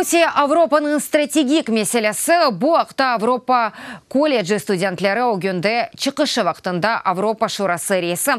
Rusiye Avropanıñ strategik meselesi, bu aqta Avropa kolleci studentleri ögünde çıqışı vaqtında Avropa Şurası reisi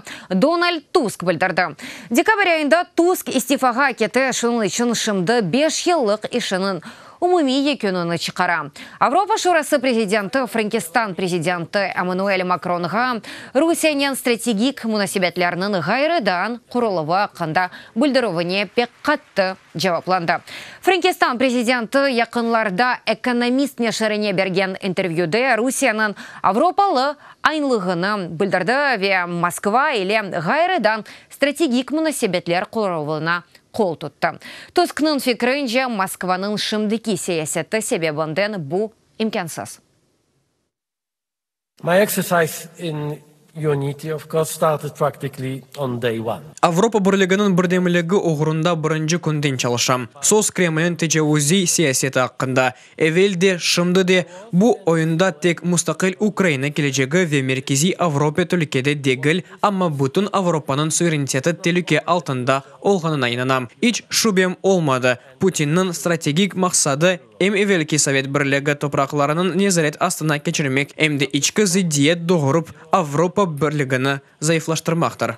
Donald Tusk bildirdi. Dekabr ayında Tusk istifağa kete, şunıñ içün şimdi beş yıllıq işiniñ umumiy yekünini çıqara. Avropa Şurası prezidenti Frenkistan prezidenti Emmanuel Makronğa Rusiyenen strategik munasebetlerniñ ğayrıdan quruluvı aqqında bildirüvine pek qattı cevaplandı. Frenkistan prezidenti yaqınlarda Ekonomist neşirine bergen intervyüde Rusiyeniñ avropalı aynlığını bildirdi ve Moskva ile ğayrıdan strategik munasebetler quruluvına qol tuttı. Tusknıñ fikrince, Moskvanıñ şimdiki siyaseti sebebinden bu imkânsız. My exercise in unity, of course, started practically on day one. Avropa Birliginiñ birdemligi oğrunda birinci künden çalışam. Söz Kremlniñ tecavuziy siyaseti aqqında. Evel de, şimdi de bu oyunda tek mustaqil Ukraina kelecegi ve Merkeziy Avropa telükede degil, amma bütün Avropanıñ suvereniteti telüke altında olğanına inanam. İç şübem olmadı, Putinniñ strategik maqsadı, em evelki Sovet Birligi topraqlarınıñ nezaret astına keçirmek, em de içki zıddiyet doğurıp, Avropa Birligini zayıflaştırmaqtır.